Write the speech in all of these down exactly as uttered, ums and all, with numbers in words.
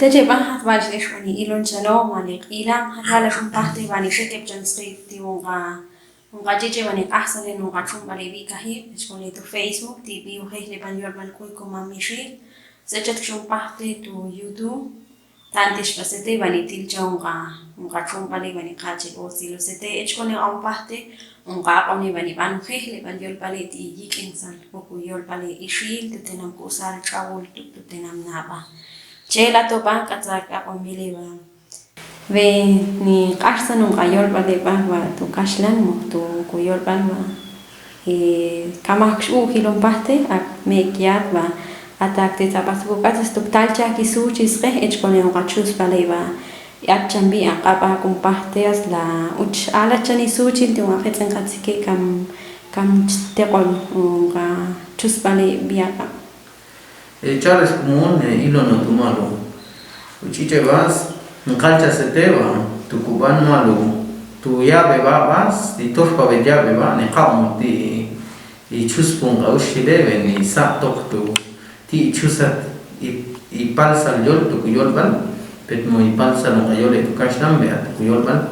Teche b'an jat b'al x'ex b'ani ilon chalo ma li q'ilam jat b'al x'un pajte b'ani xekeb' chan sq'i' ti' unqa unqa cheche b'ani q'ajsalen unqa chunb'ali b'i kaji xkoni tu Facebook ti' b'i ujej li b'an yolb'al k'uy komam mixil. Sechet x'un pajte tu YouTube. Tanti xb'asete b'ani til cha unqa unqa chunb'ali b'ani qachil otzil usete echkoni q'aun pajte unqa aq'oni b'ani b'an ujej li b'an yolb'ali ti' yik'in sal uku yolb'ali ixil tu tenam k'usal ch'awul tu tenam nab'a. Che la to b'an k'atzak aq'on b'ili b'an. Be ni q'axsan unqa yolb'al eb'a wa tu kaxlan mo tu ku yolb'al wa. Kamaj kx'u jilon pajte ak me' kiat wa. Atak te tz'ab'as ku k'atzas tu ktal cha ki suchi sqe echkone unqa chusb'al eb'a. Ak chambi aq'ab'a kun pajte as la uch ala chani suchi ti unqa qetz'en qatzike kam kam teq'on unqa chusb'al eb'a. Cha'lex komon ilon no tu malu. Uch'ich'eb'as nqal chasete b'a tu kub'an malu tu yab'eb'a b'as ti toxpab'et yab'eb'a niqab'mon ti' ichus pun q'a'uxileb'e nisa'toq tu ti' ichusat ipalsal yol tu kuyolb'al petmo ipalsal nq'ayole tu kaxlanb'e at tu kuyolb'al.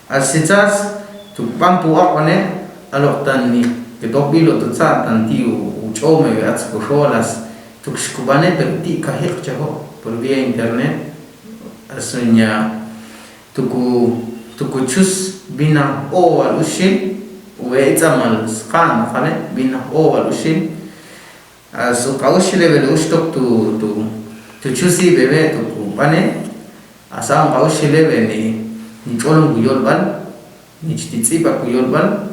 As sitzas tu b'an pu aq'one aloq tan ni ke toj b'ilo tu tza'tan ti' u ch'oome be atz ku xolas tu xkub'ane pero ti' kajiq chajo por vía internet. As uña tu ku tu ku chus b'ina owal uxil u etz'amal sqan qale b'ina owal uxil. As uq'a'uxileb'e li uxtoq tu tu tu chusib'eb'e tu kub'ane. As aq'uxileb'e ni ni ch'olon ku yolb'al ni chtitz'ib'a ku yolb'al.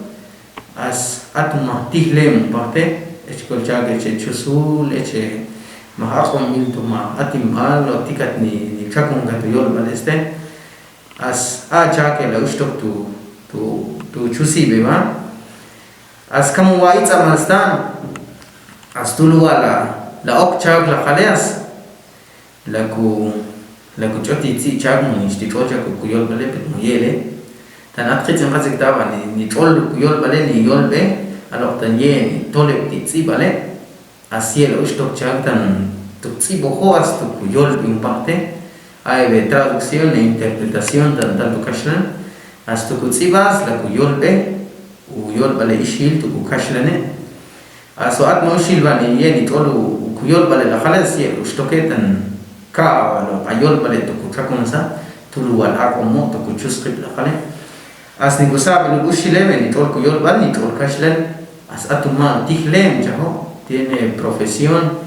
As atuma tijlem pajte echkol chake che chusul eche ma aq'on mil tuma atimb'al o tikat ni ni chakon ka tu yolb'al este. As a chake la uxtoq tu tu tu chusib'eb'a. As kamu wa itz'amal stan as tuluwa la la ok chak la qaleas. La ku la ku ch'oti tzi chak mu nixti ch'ol chak ku yolb'ale pet mu yele. Tan at qitz'in qatzik taba ni ch'ol ku yolb'ale ni yolb'e aloq tan ye ni toleb' ti tz'ib'ale. As yel uxtoq chak tan tu tz'ib'ojo as tu ku yolb'i un pajte. Ay be traducción e interpretación tan tan tu kaxlan. As tu ku tz'ib'as la ku yolb'e u yolb'ale ixil tu ku kaxlane. Aso at ma uxil b'ani ye ni ch'ol u ku yolb'ale la qale as ye uxtoke tan ka b'alo a yolb'ale tu ku chakunsa tuluwal aq'omo tu ku chusqib la qale. As ni ku sab'il uxilem ni ch'ol ku yolb'al ni ch'ol kaxlan. As atuma tijlem chajo tiene profesión.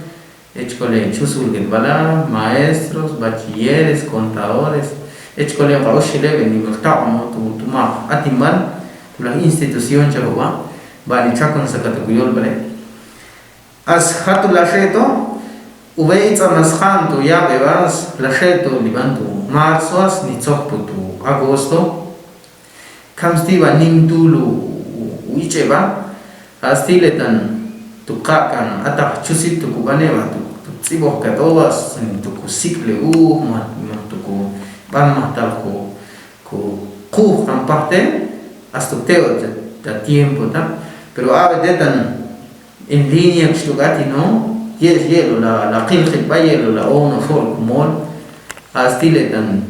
Echkole chusul get b'ala maestros bachilleres contadores. Echkole qa uxilem ni murtaq'omo tu tuma atimb'al tu la institución chajo b'a b'ani chakun sakata ku yolb'ale. As jatu la xe'to u b'e itz'amas qan tu yab'eb'as la xe'to li b'an tu marzo as ni tzojpu tu agosto. Kam sti b'a nim tul u ich'eb'a. As tile tan tu qaq'an ataq chusib tu ku b'aneb'a tu tz'ib'oj kat'owas tu ku sik'le uj ma tu ku b'an ma tal ku ku quj kan pajte. As tu te'o ta tiempo ta pero a b'ete tan en línea kxtuk'ati no ye'x ye'lo la qilqib'a ye'lo la ono xo'l kumol. As tile tan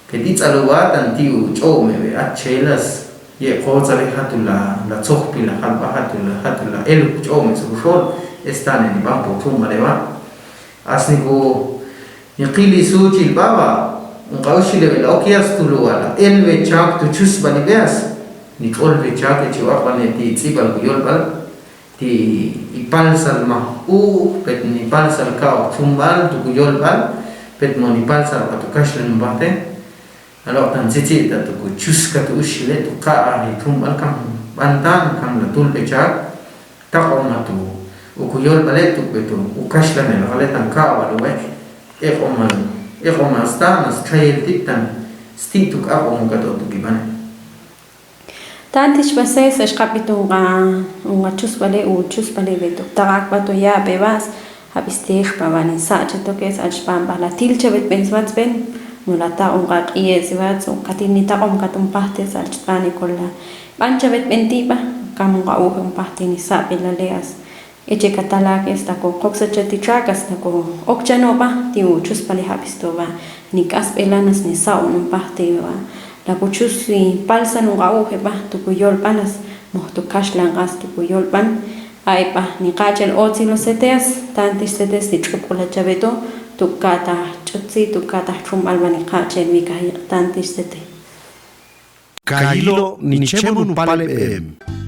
ke ti tz'alub'a tan ti u ch'o'meb'e at chelas ye qotzale jatu la tzojpila jalb'a jatu la jatu la eluk ch'o'me suxol. Estane ni b'an pochunb'aleb'a. As ni ku ni qili suchil b'ab'a un q'a'uxileb'e la okyas tuluwa la elb'e chak tu chusb'alib'e as ni ch'olb'e chak echi waq'b'ane ti tz'ib'al ku yolb'al ti ipalsal maj uj pet nipalsal ka'oj chumb'al tu ku yolb'al pet mo nipalsal qa tu kaxlan b'ajte. Aloq tan tzitzi ta tu ku chus ka tu uxile tu qa'aj ichumb'al kam b'antan kam la tulb'e chak. Taq'oma tu u ku yolb'ale tu k'e tu u kaxlanel qale tan ka'b'al uwe. Eq'omal eq'omal sta mas chayel tip tan sti tu k'aq'om ka to tu kib'ane. Tanti xb'ase sa' xqab'i tu unqa unqa chusb'ale u chusb'ale b'e tu taq'ak b'a tu yab'e b'as. Ab'istix b'a b'a ni sa' che tokes al xb'an b'a la til che b'etb'en swatzb'en. Mu la taq' unqa q'iye' swatz u katil ni taq'om katun pajte sa' al chb'an ikol la b'an che b'etb'en ti' b'a. Kam unqa uj un pajte ni sa' b'e la le'as. Eche katalak esta ko koksa chetichak asta ko okchano pa ti uchuspali japisto ba ni kasbela nas ni saono pa ti ba la puchus palsa no qauxe pa tu kuyol palas mojtu kaxlan qas tu kuyol pan. Ai pa ni qachel otsi lo seteas tanti setes ti chupula chabeto tu kata chutsi tu kata chumbal ba ni qachel mi kahi tanti sete. Kayilo nichemon un palebem.